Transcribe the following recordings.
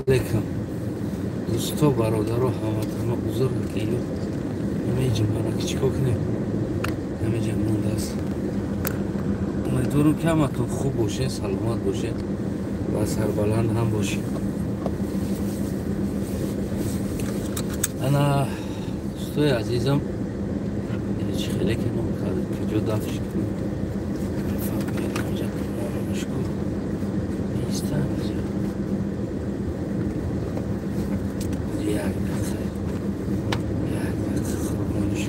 Алейкум дӯсто, бародаро, ҳамватано. Узр, ки намеҷа мана ки чикор кунем, намеҷа мондааст. Умедворам, ки ҳаматон хуб бошед, саломат бошед ва сарбаланд ҳам бошед. Ана, дӯстои азизам, чӣ хеле ки куҷо дафш кунем. Як дақиқа, як дақиқа, қурбониш.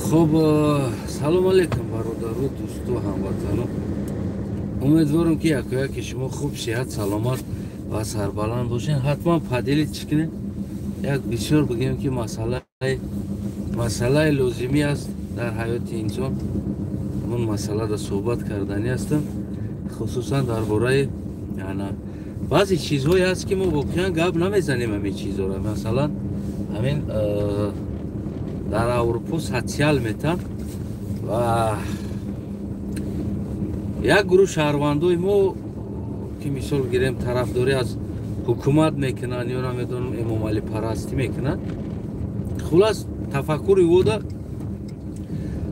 Хуб, салом алейкум, бародару, дӯсту, ҳамватано. Умедворам, ки якояки шумо хуб, сиҳат, саломат ва сарбаланд бошед. Ҳатман поделить кунед. Як бисёр, бигем, ки масъалаи лозимӣ аст дар ҳаёти инсон. Ҳамон масъалада суҳбат карданӣ ҳастам, хусусан дар бораи ана баъзе чизҳое ҳаст, ки мо воқеан гап намезанем ҳамин чизҳоро. Масалан, ҳамин дар Аврупо социал метан ва як гурӯҳ шаҳрвандои мо, ки мисол гирем, тарафдорӣ аз ҳукумат мекунанд ё намедонам, эмомалипарастӣ мекунанд. Хулас, тафаккури ӯда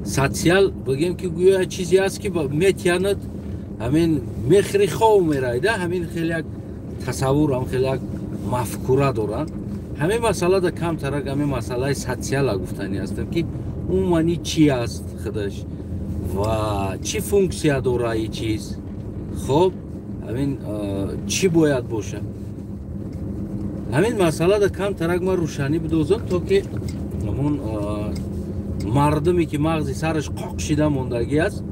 социал, бигем, ки гӯё чизе аст, ки метиянад, ҳамин мехри хов мерайда. Ҳамин хеле як тасаввур, ҳам хеле як мафкура доранд. Ҳамин масъалада камтарак, ҳамин масъалаи социала гуфтанӣ ҳастам, ки умуман и чӣ аст худаш ва чӣ функсия дора и чиз. Хоб, ҳамин чӣ бояд бошад, ҳамин масъалада камтарак ман рӯшанӣ бидозам, то ки ҳамон мардуме, ки мағзи сараш қоқ шида мондагӣ аст,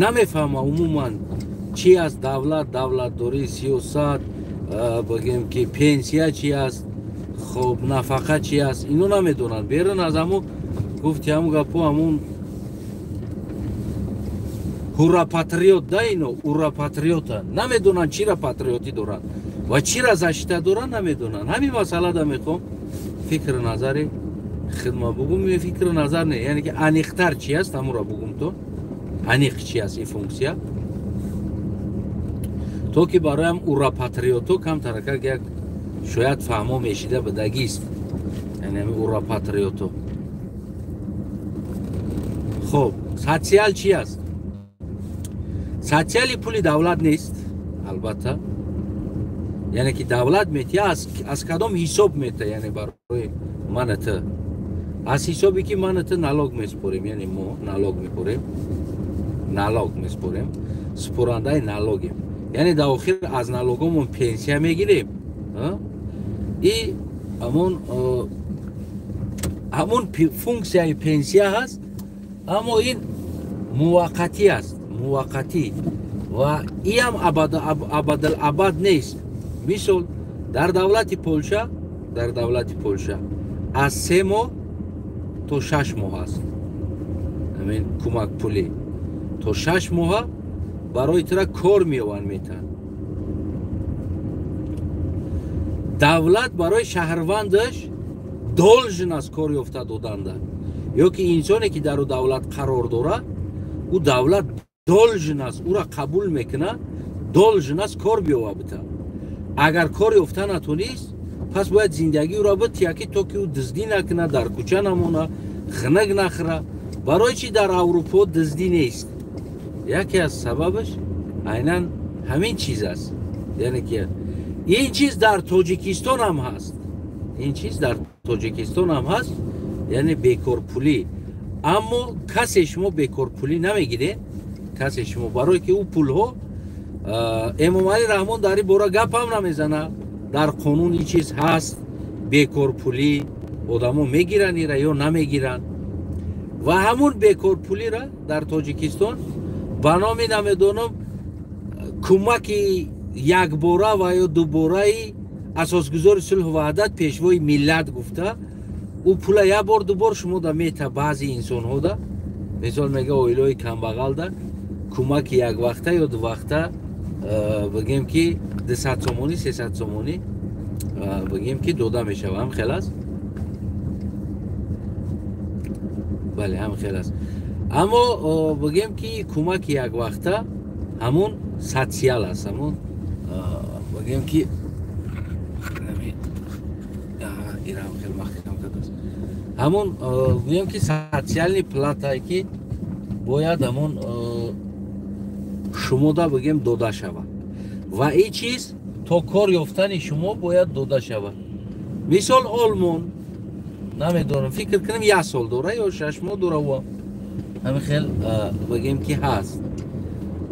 намефаҳма умуман чӣ аст давлат, давлатдорӣ, сиёсат, бигем, ки пенсия чӣ аст, хоб, нафақа чӣ аст, ино намедонанд. Берун аз ҳамун гуфти, ҳамун гапо, ҳамун ура патриот да, ино ура патриота намедонанд, чира патриотӣ доранд ва чира защита доранд, намедонанд. Ҳамин масъалада мехоҳам фикру назари хидма бугум. Фикру назар не, яъне ки аниқтар чи аст, ҳамуро бугум, то аниқ чи аст ин функсия, то ки бароям ура патриото камтаракак як шояд фаҳмо мешида бидагист, яъне ҳамин ура патриото. Хоб, социал чи аст? Социали пули давлат нест, албатта. Яъне ки давлат метия, аз кадом ҳисоб мета? Яъне барои мана ту, аз ҳисобе ки мана ту налог меспорем, яъне мо налог мепорем, налог меспорем, спорандаи налогем, яъне дар охир аз налогомон пенсия мегирем. И ҳамон функсияи пенсия ҳаст, аммо ин муваққатӣ аст, муваққатӣ, ва иам абадалабад нест. Мисол, дар давлати Полша аз 3 моҳ то 6 моҳ аст ҳамин кӯмакпулӣ. То 6 моҳа барои тура кор меованд, метаҳанд. Давлат барои шаҳрвандаш должен аст кор ёфта доданда, ё ки инсоне, ки дар ӯ давлат қарор дорад, ӯ давлат должен аст, ӯра қабул мекунад, должен аст кор биёва бита. Агар кор ёфта натонист, пас бояд зиндагӣ ӯро бития, ки то ки ӯ дуздӣ накунад, дар кӯча намона, хинак нахӯра. Барои чӣ дар Аврупо дуздӣ нест? Яке аз сабабаш айнан ҳамин чиз аст. Яъне ки ин чиз дар Тоҷикистон ҳам ҳаст, ин чиз дар Тоҷикистон ҳам ҳаст, яъне бекорпулӣ. Аммо касе шумо бекорпулӣ намегиред, касе шумо, барое ки ӯ пулҳо, Эмомалӣ Раҳмон дар ин бора гап ҳам намезанад. Дар қонун ин чиз ҳаст, бекорпулӣ одамо мегиранд ира ё намегиранд? Ва ҳамун бекорпулира дар Тоҷикистон ба номи, намедонам, кӯмаки якбора ва ё дубораи асосгузори сулҳу ваҳдат, пешвои миллат гуфта, ӯ пула як бор, дубор шумо да мета. Баъзе инсонҳода, мисол, мега, оилаҳои камбағалда кӯмаки яквақта ё дувақта, бигем, ки 200 сомонӣ, 300 сомонӣ, бигем, ки дода мешава. Ҳам хел аст, бале, ҳам хел аст. Аммо бигем, ки кӯмаки яквақта ҳамун Социал аст, ҳамон бигем ки ирам хел маҳкам кардааст, ҳамон гӯем ки социальный плата е ки бояд ҳамон шумода бигем дода шавад ва ин чиз то кор ёфтани шумо бояд дода шавад. Мисол, Олмон, намедонам, фикр кунем, як сол дора ё 6 моҳ дора, ҳамин хел бигем ки ҳаст.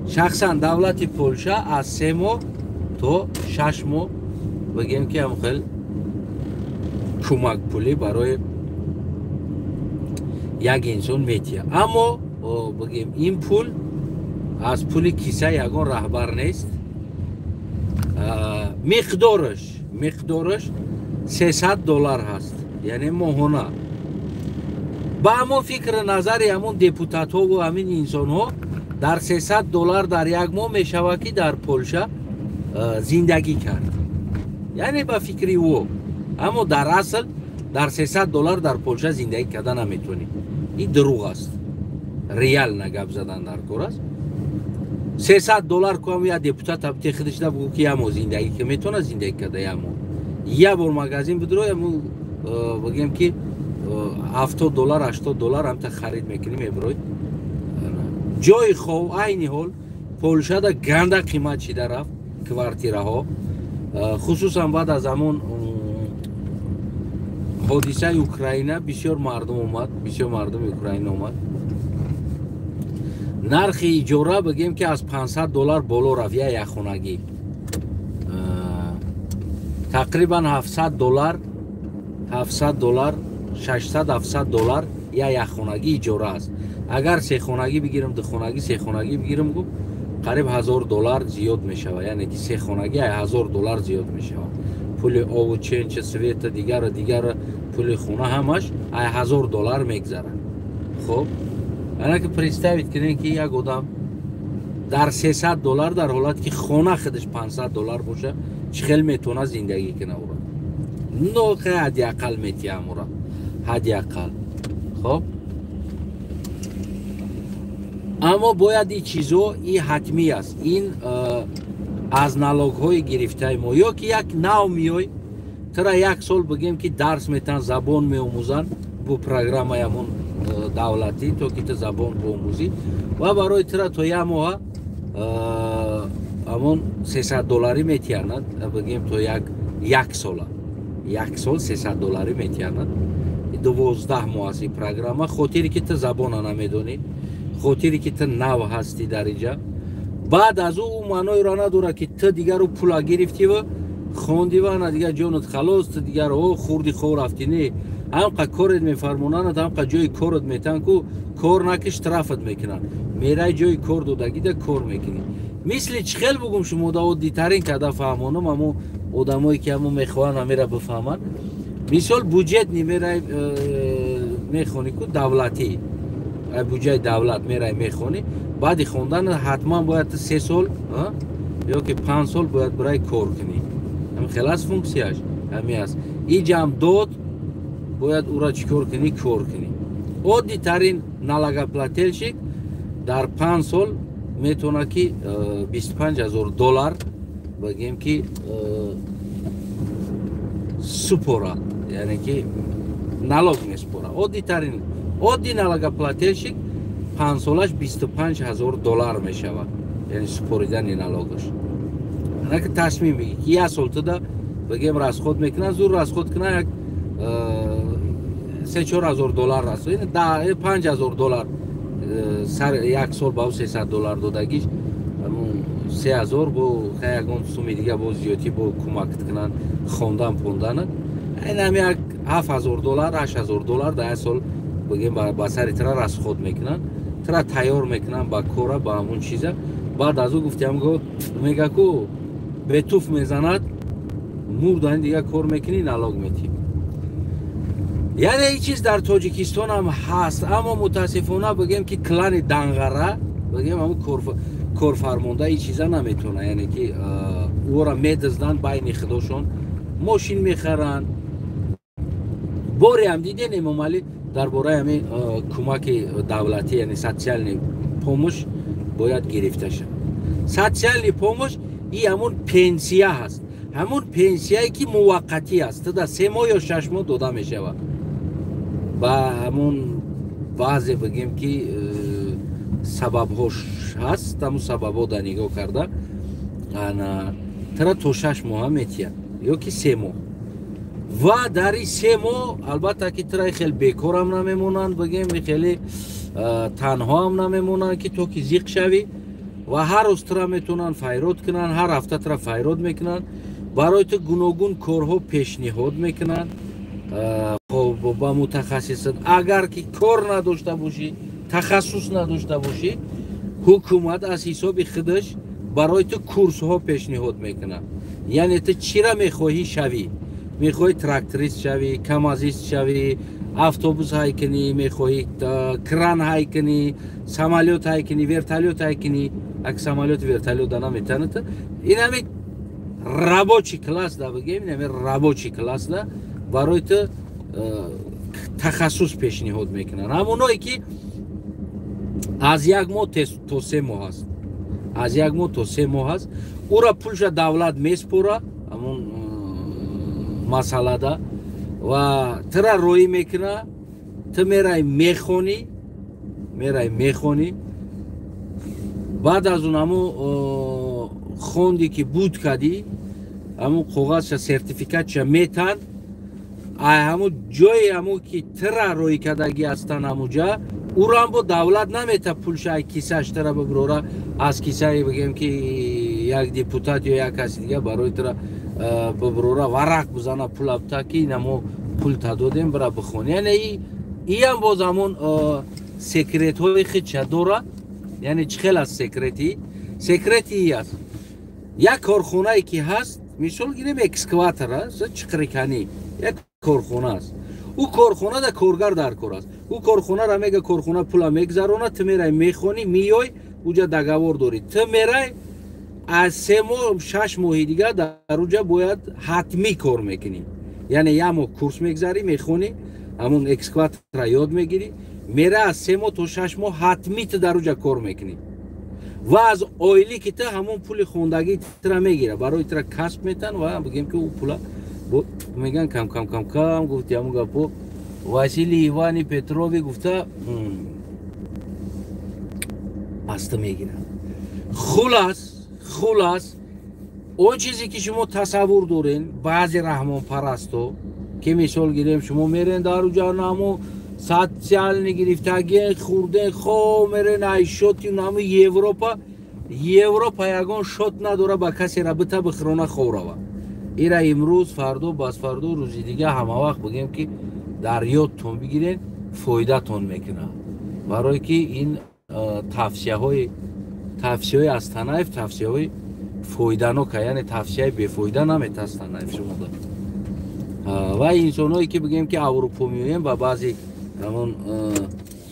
Шахсан давлати Полша аз 3 моҳ то 6 моҳ бигем ки ҳамин хел кӯмакпулӣ барои як инсон метиҳад. Аммо бигем, ин пул аз пули киса ягон раҳбар нест. Миқдораш 300 доллар ҳаст, яъне моҳона. Ба ҳамон фикри назари ҳамон депутатҳову ҳамин инсонҳо, дар 300 доллар дар як моҳ мешавад ки дар Полша зиндагӣ кард, яъне ба фикри ӯ. Аммо дар асл дар 300 доллар дар Полша зиндагӣ карда наметавонӣ, ин дурӯғ аст. Реально гап задан дар кор аст. 300 доллар куам я депутат абте худашда бугӯ ки як моҳ зиндагӣ ки метавонад зиндагӣ карда. Як моҳ як бор магазин бидро, бигем ки 70 доллар, 80 доллар ҳамта харид мекунӣ, мебурой. Ҷои хов айни ҳол Полшада ганда қимат шида рафт, квартираҳо, хусусан баъд аз ҳамон ҳодисаи Украина бисёр мардум омад, бисёр мардуми Украина омад. Нархи иҷора бигем ки аз 500 доллар боло рафт, я якхонагӣ тақрибан 700 доллар, 700 доллар, 600, 700 доллар я якхонагӣ иҷора аст. Агар сехонагӣ бигирам, духонагӣ, сехонагӣ бигирам, гу қариб 1000 доллар зиёд мешавад, яъне ки сехонагӣ 1000 доллар зиёд мешавад. Пули обу ченча, света, дигара дигара, пули хона, ҳамаш ай 1000 доллар мегзарад. Хуб, ана ки представить кунем, ки як одам дар 300 доллар, дар ҳолате ки хона худаш 500 доллар боша, чӣ хел метавонад зиндагӣ кунад? Ура ноқе ҳадди ақал метиҳам, ура ҳадди ақал. Хоб, аммо бояд ин чизо, и ҳатмӣ аст, ин аз налог ҳои гирифтаи мо. Ё ки як нав меёй, тура як сол бигем ки дарс метаҳанд, забон меомӯзанд бо программаи ҳамон давлатӣ, то ки ту забон биомӯзӣ, ва барои тура то як моҳа ҳамон 300 долларӣ метиҳанад, бигем то як сола, як сол 300 долларӣ метиҳанад. 12 моҳ аст ин программа, хотире ки ту забона намедонӣ, хотире ки ту нав ҳастӣ дар инҷа. Баъд аз ӯ маъноеро надорад, ки ту дигару пула гирифтива, хондива, ана дигар ҷонат халос, ту дигар о хурди хов рафтӣ. Не, ҳамқа корет мефармонанд, ҳамқа ҷои корот метаҳанд, ку кор наки штрафат мекунанд. Мерай ҷои кор додагида кор мекунӣ. Мисли чӣ хел бугум, шумо да оддитарин када фаҳмонам, амо одамое ки ҳамо мехоҳанд, ҳамера бифаҳманд. Мисол, бюджетный мерай мехонӣ ку, давлатӣ, буҷаи давлат мерай мехонӣ. Баъди хондан ҳатман бояд 3 сол ё ки 5 сол бояд бирай кор кунӣ. Ҳамин хел аст, функсияш ҳамин аст. Иҷам дод, бояд ура чӣ кор кунӣ? Кор кунӣ. Оддитарин налогоплательщик дар 5 сол метавонад ки 25 000 доллар бигем ки супора, яъне ки налог месупора. Оддитарин, оддӣ налогоплательщик панҷсолаш 25 000 доллар мешавад, яъне супоридани налог аш. Анаки тасмим бигӣ ки як сол туда бигем расход мекунад, зур расход кунад, як 3-4 ҳазор доллар расход, 5000 доллар як сол ба ӯ 300 доллар додагиш, 3000 бо ягон суми дига бо зиёдтӣ бо кӯмакт кунанд хондан понданат, инам як 7000 доллар, 8000 доллар дар як сол бигем ба сари тира расход мекунанд, тира тайёр мекунанд ба кора, ба ҳамон чиза. Баъд аз ӯ гуфтиам, мега ку бетуф мезанад, мурдани дига кор мекунӣ, налог метӣ. Яъне ин чиз дар Тоҷикистон ҳам ҳаст, аммо мутаассифона бигем ки клани данғара, бигем ҳамн корфармонда ин чиза наметавона, яъне ки ӯро медизданд, байни худошон мошин мехаранд. Боре ҳам диден, Эмомалӣ дар бораи ҳамин кӯмаки давлатӣ, яъне социальный помощь бояд гирифта шавад. Социальный помощь и ҳамун пенсия ҳаст, ҳамун пенсияе ки муваққатӣ аст, туда 3 моҳ ё 6 моҳ дода мешавад. Ба ҳамун баъзе, бигем ки, сабабҳош ҳаст, ҳамун сабабҳо да нигоҳ карда, ана тара то 6 моҳа метиҳад ё ки 3 моҳ. Ва дар ин 3 моҳ, албатта, ки тира хеле бекорам намемонанд, бигем, хеле танҳоам намемонанд, ки то ки зиқ шавӣ. Ва ҳар рӯз тира метавонанд файрод кунанд, ҳар ҳафта тира файрод мекунанд, барои ту гуногун корҳо пешниҳод мекунанд. Ба мутахассисат, агар ки кор надошта бошӣ, тахассус надошта бошӣ, ҳукумат аз ҳисоби худаш барои ту курсҳо пешниҳод мекунад. Яъне ту чира мехоҳӣ шавӣ? Мехоҳӣ тракторист шавӣ, камазист шавӣ, автобус ҳай кунӣ, мехоҳӣ кран ҳай кунӣ, самолёт ҳай кунӣ, вертолёт ҳай кунӣ? Ак самолёт, вертолёт да наметанад. Инами рабочий класс да, бигем, инами рабочий класс да барои ту тахассус пешниҳод мекунанд, ҳамоное ки аз 1 моҳ то 3 моҳ аст, аз 1 моҳ то 3 моҳ аст. Ура пулша давлат меспора ҳамон масъалада ва тира роӣ мекуна. Ту мерай мехонӣ, мерай мехонӣ. Баъд аз он ҳамун хонди ки буд кардӣ, ҳамун коғазша, сертификатша метан. Ай ҳамун ҷои ҳамун ки тира роӣ кардагӣ ҳастан, ҳамуҷа урам бо давлат намета пулша ай кисаш тира бибирора, аз кисаи, бигем ки, як депутат ё як каси дига барои тира бибирора, варақ бизана, пула бита, ки инамо пул та додем, бира бихон. Яъне иам боз ҳамун секретҳои худша дорад. Яъне чӣ хел аст секрети? Секрети и аст: як корхонае ки ҳаст, мисол гирем, экскаватор аст, чиқриканӣ, як корхона аст. Ӯ корхона да коргар дар кор аст. Ӯ корхонара мега, корхона пула мегзаронад, ту мерай мехонӣ, миёй, уҷа договор дорӣ. Ту мерай, аз 3 моҳ, 6 моҳи дига дар уҷа бояд ҳатмӣ кор мекунӣ. Яъне 1 моҳ курс мегзарӣ, мехонӣ, ҳамун экскаватора ёд мегирӣ, мера, аз 3 моҳ то 6 моҳ ҳатмӣ ту дар уҷа кор мекунӣ ва аз ойлики ту ҳамон пули хондагии тура мегира, барои тура касб метан. Ва бигем ки ӯ пула меган кам кам кам кам, гуфти ҳамун гапо Василий Ивани Петрови гуфта, аз ту мегирад. Хулас, он чизе ки шумо тасаввур дорен, баъзе раҳмонпарасто, ки мисол гирем, шумо мерен дар уҷа, наму социальный гирифтагиен, хурден, хо мерен ай шоти наму Европа. Европа ягон шот надора ба касера бита, бихӯрона, ховрава. Ира имрӯз, фардо, басфардо, рӯзи дига, ҳама вақт, бигем ки, дар ёдтон бигирен, фоидатон мекунад. Барое ки ин тавсияҳои Астанаев тавсияҳои фоиданока, яъне тавсияи бефоида наметастанаев шумода. Ва инсонҳое ки, бигем ки, Аврупо меоем ба баъзе ҳамон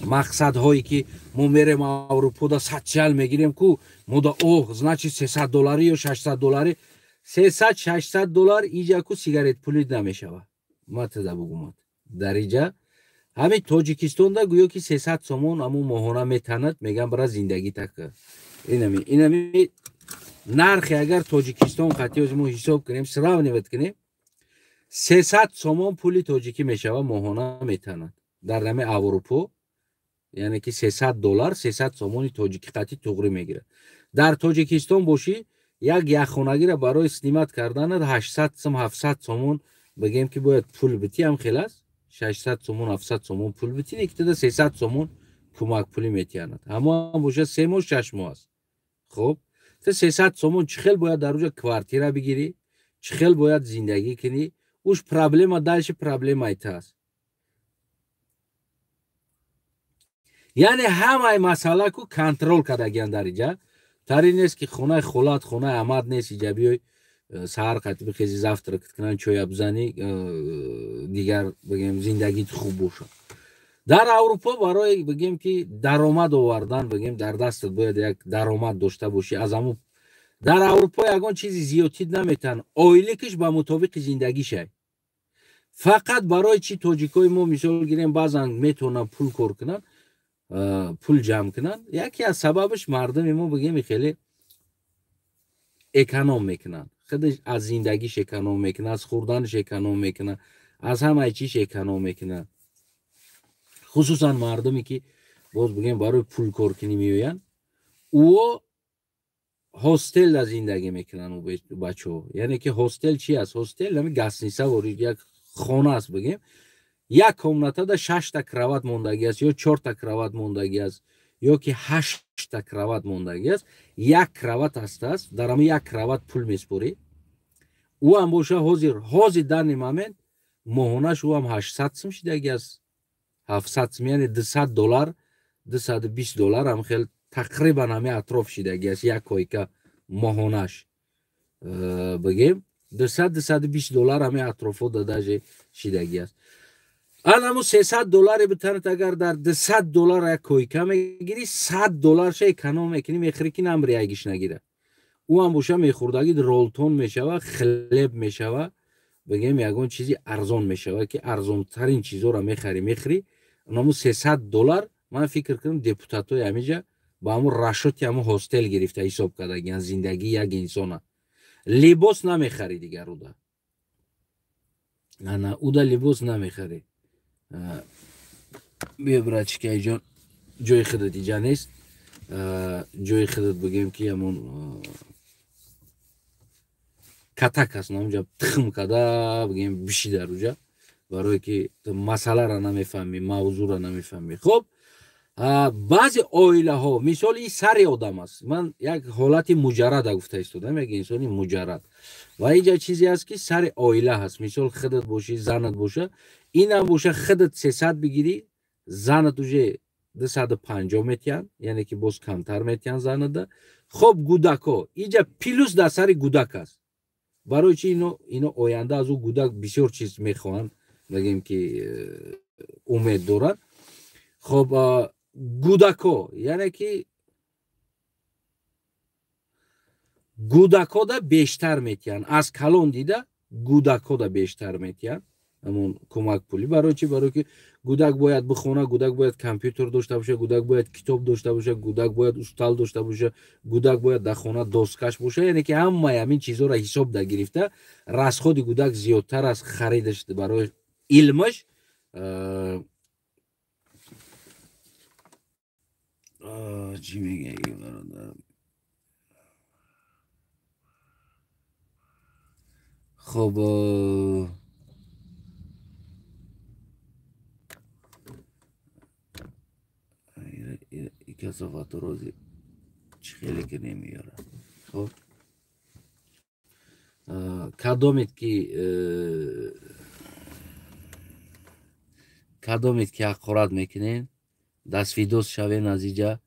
мақсадҳое ки мо мерем Аврупода, социал мегирем ку, мода оҳ, значит, 300 долларӣ ё 600 долларӣ, 300, 600 доллар иҷа ку сигарет пулид намешавад. Ма тада бугумад, дар иҷа ҳамин Тоҷикистонда гӯё ки 300 сомон ҳамун моҳона метанад, меган, бара зиндагӣ така. Инами нархи агар Тоҷикистон қатиёз мо ҳисоб кунем, сравнивать кунем, 300 сомон пули тоҷикӣ мешавад, моҳона метанад дар нами Аврупо. Яъне ки 300 доллар 300 сомони тоҷикӣ қатӣ туғрӣ мегирад. Дар Тоҷикистон бошӣ, як яххонагиро барои снимать карданат 800 сом, 700 сомон, бигем ки, бояд пул битӣ. Ҳам хел аст, 600 сомон, 700 сомон пул битӣ, не ки туда 300 сомон кӯмакпулӣ метиҳанад. Ҳамоам боша 3 моҳ, 6 моҳ аст. Хуб, ту 300 сомон чӣ хел бояд дар уҷа квартира бигирӣ, чӣ хел бояд зиндагӣ кунӣ? Уж проблема, дальше проблемаи ту аст. Яъне ҳамаи масъала ку контроль кардагиан дар иҷа. Тари нест ки хонаи холат, хонаи амад нест иҷа, биёй, саҳар қати бихези, завтрак кунан, чоя бизанӣ, дигар, бигем, зиндагит хуб бошад. Дар Аврупо барои, бигем ки, даромад овардан, бигем, дар дастат бояд як даромад дошта бошӣ. Аз ҳамун дар Аврупо ягон чизи зиёдтид наметан, ойликиш ба мутобиқи зиндагишай. Фақат барои чи тоҷикои мо, мисол гирем, баъзан метавонанд пул кор кунанд, пул ҷамъ кунанд, яке аз сабабаш мардуми мо, бигем, хеле Эконом мекунанд, худаш аз зиндагиш эконом мекунад, аз хӯрданаш эконом мекунад, аз ҳамаи чиш эконом мекунад. Хусусан мардуме ки боз бигем барои пулкоркунӣ меоянд, ӯо ҳостелда зиндагӣ мекунанд бачаҳо. Яъне ки ҳостел чи аст? Ҳостел ҳами гостиница ворид як хона аст, бигем як комнатада шашта кровать мондагӣ аст ё чорта кровать мондагӣ аст ё ки ҳашта кровать мондагӣ аст. Як кровать ҳастааст, дар ҳами як кровать пул меспорӣ. Ӯ ҳам боша ҳозир данный момент моҳонаш ӯ ҳам 800 сум шидагӣ аст, 700 сум, яъне 200 доллар, 220 доллар ҳам хел тақрибан ҳами атроф шидагӣ аст. Як койка моҳонаш бигем 200, 220 доллар ҳами атрофо даже шидагӣ аст. Анаму 300 долларе битанад, агар дар 200 доллар як койка мегирӣ, 100 долларша эконом мекунӣ, мехӯрӣ ки намри ягиш нагира. Ӯ ҳам боша мехӯрдагӣ ролтон мешава, хлеб мешава, бигем ягон чизи арзон мешава, ки арзонтарин чизоро мехарӣ, мехӯрӣ. Анаму 300 доллар ман фикр кунам депутатои ҳамиҷа ба ҳамун расчёти ҳамун ҳостел гирифта ҳисоб кардагиян зиндагии як инсона. Либос намехарӣ дигар уда, ана уда либос намехарӣ. Биё, братчика ҷон, ҷои худат иҷа нест, ҷои худат бигем ки ҳамон катак аст, ҳамонҷа тухм када бигем биши дар уҷа, барое ки масъаларо намефаҳмӣ, мавзӯъро намефаҳмӣ. Хуб, баъзе оилаҳо, мисол и сари одам аст, ман як ҳолати муҷаррада гуфта истодам, як инсони муҷаррад, ва инҷа чизе аст ки сари оила ҳаст. Мисол худат бошӣ, занат боша, инам боша, худат 300 бигирӣ, занат уже 250 метиҳанд, яъне ки боз камтар метиҳанд занада. Хоб, гудако инҷа плюс дар сари гудак аст. Барои чи ино оянда аз ӯ гудак бисёр чиз мехоҳанд, бигем ки умед доранд. Хоб, гудако, яъне ки гудакода бештар метиҳанд аз калон дида, гудакода бештар метиҳанд ҳамон кӯмак пулӣ. Барои чи? Барои ки гудак бояд бихона, гудак бояд компютер дошта боша, гудак бояд китоб дошта боша, гудак бояд устал дошта боша, гудак бояд дар хона доскаш боша. Яъне ки ҳамаи ҳамин чизҳоро ҳисоб да гирифта, расходи гудак зиёдтар аз харидаш барои илмаш. Чӣ мегӯяи, бародар? Хоб, касофату рози чӣ хеле ки намеёрад. Хоб, кадомед ки ҳақорат мекунед, дастфидоз шавен аз иҷа.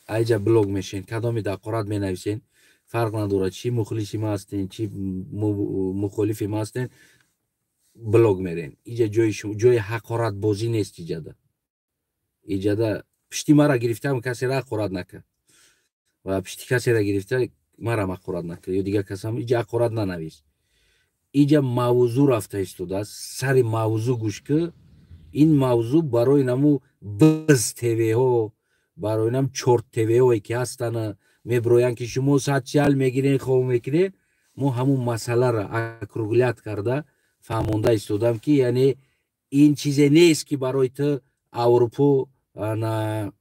Айҷа блог мешен, кадомед ҳақорат менависен, фарқ надорад чӣ мухлиси ма ҳастен, чӣ мухолифи ма ҳастен, блог мерен. Иҷа ҷои ҳақоратбозӣ нест. Иҷада пишти мара гирифтаам, касера ҳақорат накард ва пишти касера гирифта марам ҳақорат накард ё дигар касам иҷа ҳақорат нанавис. Иҷа мавзӯъ рафта истодааст, сари мавзӯъ гӯш ки. Ин мавзӯъ барои наму биз твҳо, барои нам чорт твҳое ки ҳастанд, меброянд ки шумо социал мегирен, хоб мекунед. Мо ҳамун масъаларо округлять карда фаҳмонда истодам, ки яъне ин чизе нест ки барои ту Аврупо, ана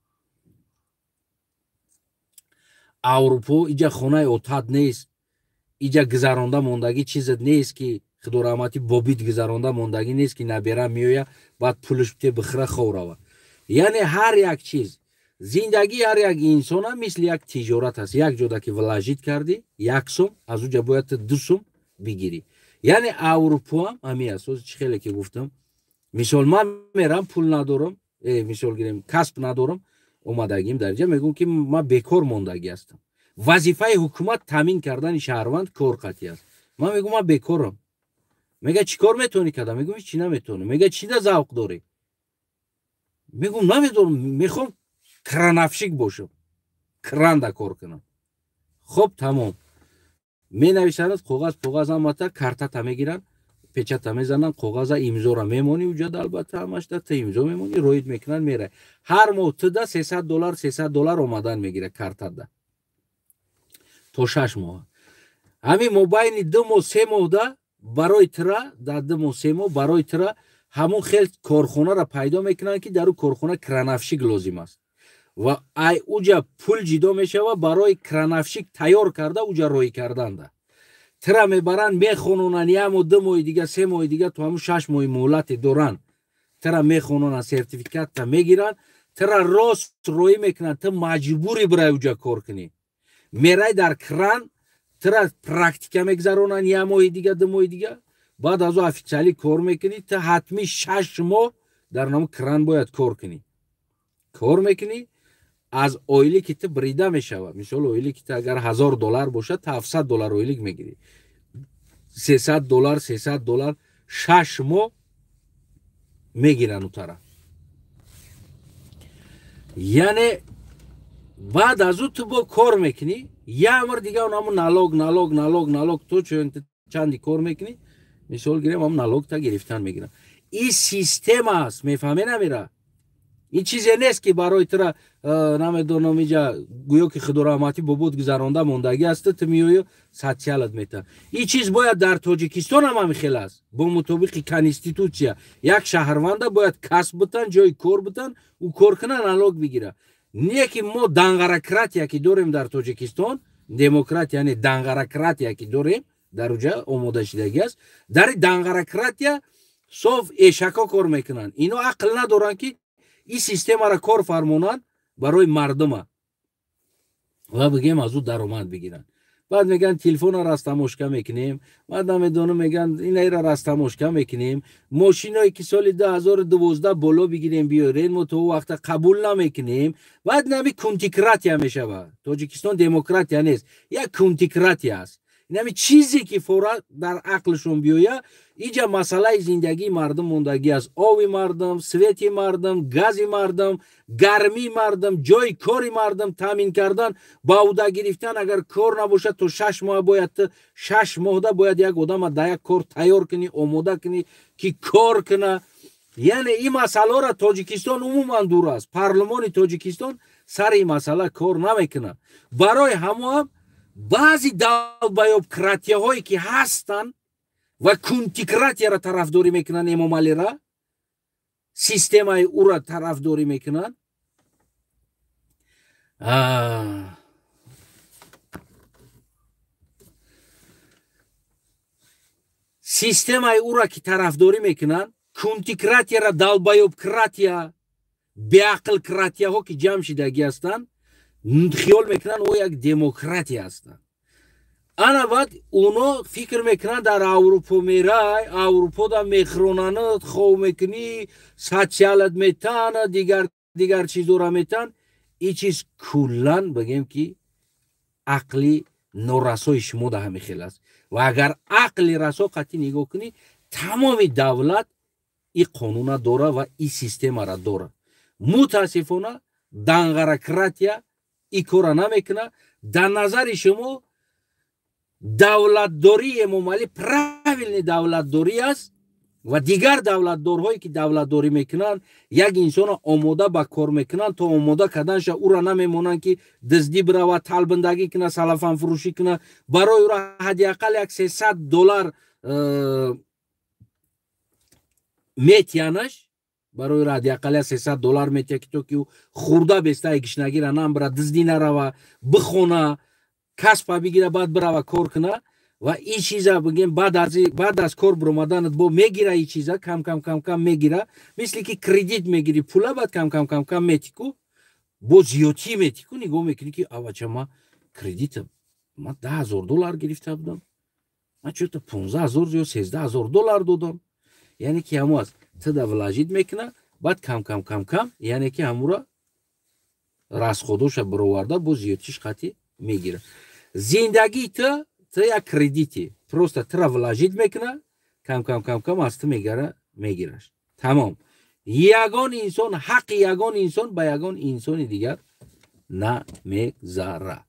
Аврупо иҷа хонаи отат нест, иҷа гузаронда мондагӣ чизет нест ки худораҳматӣ бобит гузаронда мондагӣ нест ки набера меоя, баъд пулш бите, бихӯра, хов рава. Яъне ҳар як чиз, зиндагии ҳар як инсона мисли як тиҷорат аст. Як ҷода ки вложить кардӣ як сум, аз уҷа бояд ту 2 сум бигирӣ. Яъне Аврупоам ҳамин аст. Ҳозир чӣ хеле ки гуфтам, мисол ман мерам, пул надорам, мисол гирем, касб надорам, омадагим дар иҷа, мегӯм ки ман бекор мондагӣ ҳастам. Вазифаи ҳукумат таъмин кардани шаҳрванд кор қатъӣ аст. Ман мегӯм ман бекорам. Мега чӣ кор метавонӣ карда? Мегӯм ҳеҷ чӣ наметавонам. Мега чӣ да завқ дорӣ? Мегӯм намедонам, мехоҳам крановщик бошам, кранда кор кунам. Хоб, тамом, менависанд, коғаз поғаз ҳамата картата мегиранд, Печата мезананд, коғаза, имзора мемонӣ уҷада, албатта ҳамашда ту имзо мемонӣ, роид мекунанд, мерай. Ҳар моҳ туда $300, $300 омадан мегира картада то 6 моҳ. Ҳамин мобайни 2 моҳ, 3 моҳда барои тира, дар 2 моҳ, 3 моҳ барои тира ҳамун хел корхонаро пайдо мекунанд, ки дар ӯ корхона крановщик лозим аст, ва ай уҷа пул ҷидо мешава барои крановщик тайёр карда уҷа роҳӣ карданда. Тира мебаранд, мехононанд як моҳ, 2 моҳи дига, 3 моҳи дига, то ҳамун 6 моҳи муҳлате доранд. Тира мехононанд, сертификатта мегиранд, тира рост роҳӣ мекунанд. Ту маҷбурӣ бирай уҷа кор кунӣ. Мерай дар кран, тира практика мегзаронанд як моҳи дига, 2 моҳи дига, баъд аз ӯ официально кор мекунӣ. Ту ҳатмӣ 6 моҳ дар намо кран бояд кор кунӣ. Кор мекунӣ, аз ойлики ту брида мешавад. Мисол, ойлики ту агар $1000 бошад, ту $700 ойлик мегирӣ. $300, $300 6 моҳ мегиранд у тараф. Яъне баъд аз ӯ ту бо кор мекунӣ як умр дига, онамо налог, налог, налог, налог. То чанди кор мекунӣ, мисол гирем, ам налогта гирифтан мегирам. Ин система аст, мефаҳме намера? Ин чизе нест, ки барои тура намедонам, иҷа гӯё ки худораҳматӣ бобод гузаронда мондагӣ аст, ту меою социалат мета. Ин чиз бояд дар Тоҷикистон ҳам ҳамин хел аст. Бо мутобиқи конститутсия як шаҳрванда бояд касб бутан, ҷои кор бутан, ӯ кор куна, налог бигира. Не ки мо данғаракратия ки дорем дар Тоҷикистон, демократия не, данғаракратия ки дорем, дар уҷа омода шидагӣ аст. Дари данғаракратия соф эшако кор мекунанд. Ино ақл надоранд, ки ин системаро кор фармонанд барои мардума ва бигем, аз ӯ даромад бигиранд. Баъд мегӯянд, телефонро растаможка мекунем, баъд намедонам, мегӯянд, инаира растаможка мекунем, мошиное ки соли 2012 боло бигирем, биёрен, мо то вақта қабул намекунем. Баъд нами кунтикратия мешавад. Тоҷикистон демократия нест, як кунтикратия аст. Инами чизе ки фора дар ақлшон биёя. Иҷа масъалаи зиндагии мардум мондагӣ аст: ови мардум, свети мардум, гази мардум, гармии мардум, ҷои кори мардум таъмин кардан, ба уда гирифтан. Агар кор набошад, то 6 моҳ бояд, 6 моҳда бояд як одама дар як кор тайёр кунӣ, омода кунӣ, ки кор куна. Яъне ин масъаларо Тоҷикистон умуман дур аст. Парлумони Тоҷикистон сари ин масъала кор намекунад. Барои ҳамоам баъзи долбоёбкратияҳое ки ҳастанд ва кунтикратияро тарафдорӣ мекунанд, Эмомалира, системаи ӯро тарафдорӣ мекунанд. Системаи ӯро ки тарафдорӣ мекунанд, кунтикратияра, долбоёбкратия, беақлкратияҳо ки ҷамъ шидагӣ ҳастанд, хиёл мекунанд, о як демократия ҳастанд. Ана баъд уно фикр мекунанд, дар Аврупо мерай, Аврупода мехӯронанд, хов мекунӣ, социалат метана, дигар дигар чизора метан. Ин чиз куллан бигем, ки ақли норасои шумо да ҳамин хел аст. Ва агар ақли расо қатъӣ нигоҳ кунӣ, тамоми давлат ин қонуна дора ва ин системара дора. Мутаассифона, данғаракратия ин кора намекунад. Дар назари шумо давлатдории Эмомалӣ правильный давлатдорӣ аст ва дигар давлатдорҳое ки давлатдорӣ мекунанд, як инсонро омода ба кор мекунанд, то омода карданша ӯро намемонанд, ки дуздӣ биравад, талбиндагӣ кунад, салафанфурӯшӣ кунад. Барои ӯро ҳадди ақал як $300 метиянаш, барои ӯро ҳадди ақал як $300 метия, ки то ки ӯ хурда бестаи гишнагира намбира, дуздӣ нарава, бихона, касба бигира, баъд бирава кор куна. Ва ин чиза бигем, баъд аз кор биромаданат бо мегира, ин чиза кам кам кам кам мегира, мисли ки кредит мегири пула, баъд кам кам кам кам метику, бо зиёдтӣ метику. Нигоҳ мекунӣ, ки авача, ма кредита ма $10 000 гирифта будам, ма чӯта 15 000 ё $13 000 додам. Яъне ки ҳамо аст, туда вложить мекуна, баъд кам кам кам кам, яъне ки ҳамура расходоша бироварда, бо зиёдтиш қатӣ мегира. Зиндагии ту як кредити, просто тура вложить мекуна, кам кам кам кам аз ту мегара, мегираш, тамом. Ягон инсон ҳаққи ягон инсон ба ягон инсони дигар намегзара.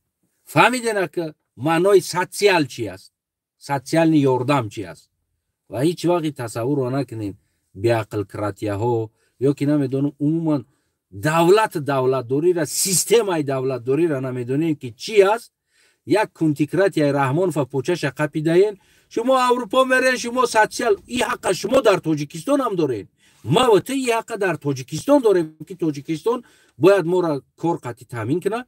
Фаҳмидена, ки маънои социал чи аст, социальный ёрдам чи аст? Ва ҳеҷ вақти тасаввурро накунед, беақлкратияҳо ё ки намедонам, умуман давлат, давлатдориро, системаи давлатдориро намедонем, ки чӣ аст. Як кунтикратияи Раҳмонова почаша қапидаен. Шумо Аврупо мерен, шумо социал, и ҳаққа шумо дар Тоҷикистон ҳам доред. Ма ва ту и ҳаққа дар Тоҷикистон дорем, ки Тоҷикистон бояд моро кор қатъи таъмин кунад.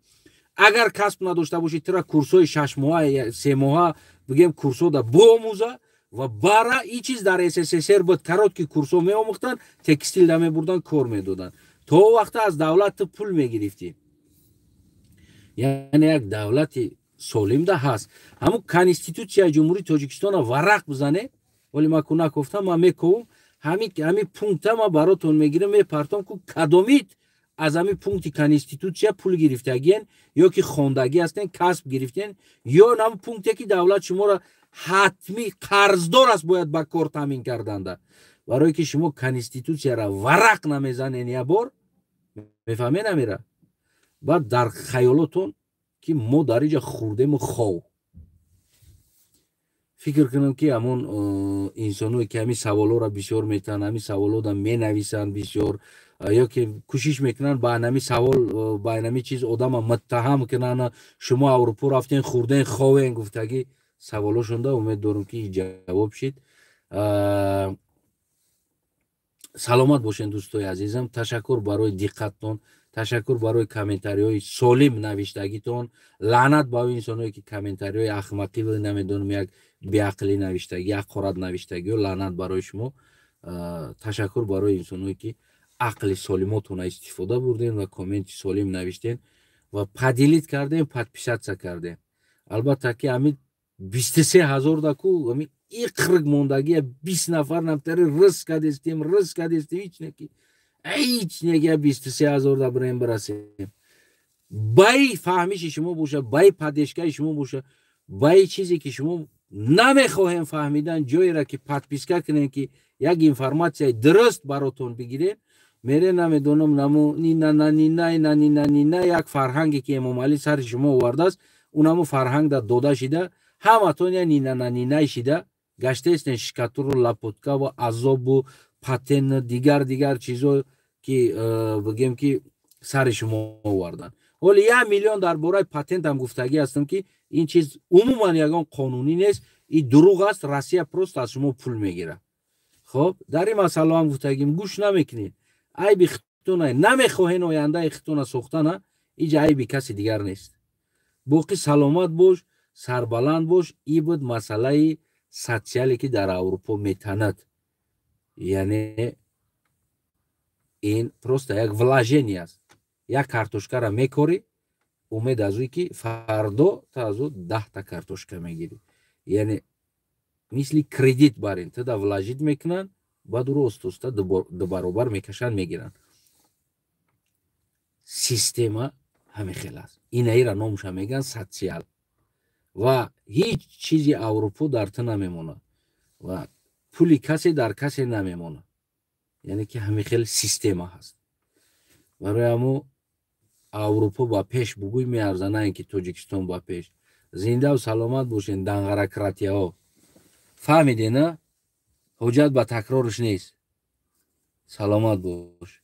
Агар касб надошта бошӣ, тура курсҳои 6 моҳа, 3 моҳа, бигем, курсҳода боомӯза ва бара. И чиз дар СССР буд, короткий курсҳо меомӯхтанд, текстилда мебурданд, кор медоданд. То вақта аз давлат ту пул мегирифтӣ. Яъне як давлати солимда ҳаст. Ҳамун Конститутсияи Ҷумҳурии Тоҷикистона варақ бизане, вале ма ку накофтам, ман мековум. Ҳами пункта ма баротон мегирам, мепартом, ку кадомит аз ҳами пункти конститутсия пул гирифтагиен ё ки хондагӣ ҳастен, касб гирифтен, ё ҳамн пункте, ки давлат шуморо ҳатмӣ қарздор аст, бояд ба кор таъмин карданда. Барое ки шумо конститутсияра варақ намезанен, я бор мефаҳмед, амира, баъд дар хаёлотон, ки мо дар инҷа хурдему хов. Фикр кунам, ки ҳамон инсоное, ки ҳамин саволҳоро бисёр метаҳанд, ҳамин саволҳода менависанд бисёр ё ки кӯшиш мекунанд ба ҳами савол, ба ҳами чиз одама муттаҳам кунанд, шумо Аврупо рафтен, хурден, ховен гуфтагӣ саволошонда, умед дорам, ки ҷавоб шид. Саломат бошен, дӯстои азизам. Ташаккур барои диққаттон, ташаккур барои комментариҳои солим навиштагитон. Лаънат ба инсоное, ки комментариҳои ахмақӣ, намедонам, як беақлӣ навиштагӣ, ҳақорат навиштагиё, лаънат барои шумо. Ташаккур барои инсоное, ки ақли солимотона истифода бурдем ва комменти солим навиштем ва поделить кардем, подписаться кардем. Албатта, ки ҳамин 23 000 даку ҳамин иқрик мондагия, 20 нафар нафтари рис кадестем, рис кадестем, ҳеч неки, ҳеч неки, 23 000 да бирем, бирасем. Баи фаҳмиши шумо боша, баи поддержкаи шумо боша, баи чизе, ки шумо намехоҳем фаҳмидан, ҷоеро, ки подписка кунем, ки як информатсияи дуруст баротон бигирем, мере, намедонам, наму нинананинанинанина, як фарҳанге, ки Эмомалӣ сари шумо овардааст, унамо фарҳангда дода шида, ҳаматон я нинананинай шида гаштаестен, шикатуру лапоткаву азобу патен, дигар дигар чизо, ки бигем, ки сари шумо овардан. Ҳоли 1 миллион дар бораи патентам гуфтагӣ ҳастам, ки ин чиз умуман ягон қонунӣ нест, и дурӯғ аст. Россия просто аз шумо пул мегирад. Хоб, дар ин масъалаам гуфтагим, гӯш намекунед. Айби хитона, намехоҳен ояндаи хитона сохтана, иҷа айби каси дигар нест. Боқӣ саломат бош, сарбаланд бош. И буд масъалаи социале, ки дар Аврупо метанад. Яъне ин просто як вложение аст. Як картошкара мекорӣ, умед аз ӯ, ки фардо ту аз ӯ 10-та картошка мегирӣ. Яъне мисли кредит барин, туда вложить мекунанд, баъд ӯро оста-оста дубаробар мекашанд, мегиранд. Система ҳамин хел аст. Инаира номуша мегӯянд социал. Ва ҳеҷ чизи Аврупо дар ту намемонад ва пули касе дар касе намемонад. Яъне ки ҳамин хел система ҳаст. Барои ҳамо Аврупо ба пеш бугӯй меарза, на ин ки Тоҷикистон ба пеш. Зиндаву саломат бошен, данғаракратияҳо. Фаҳмиде, на? Ҳоҷат ба такрорш нест. Саломат бош.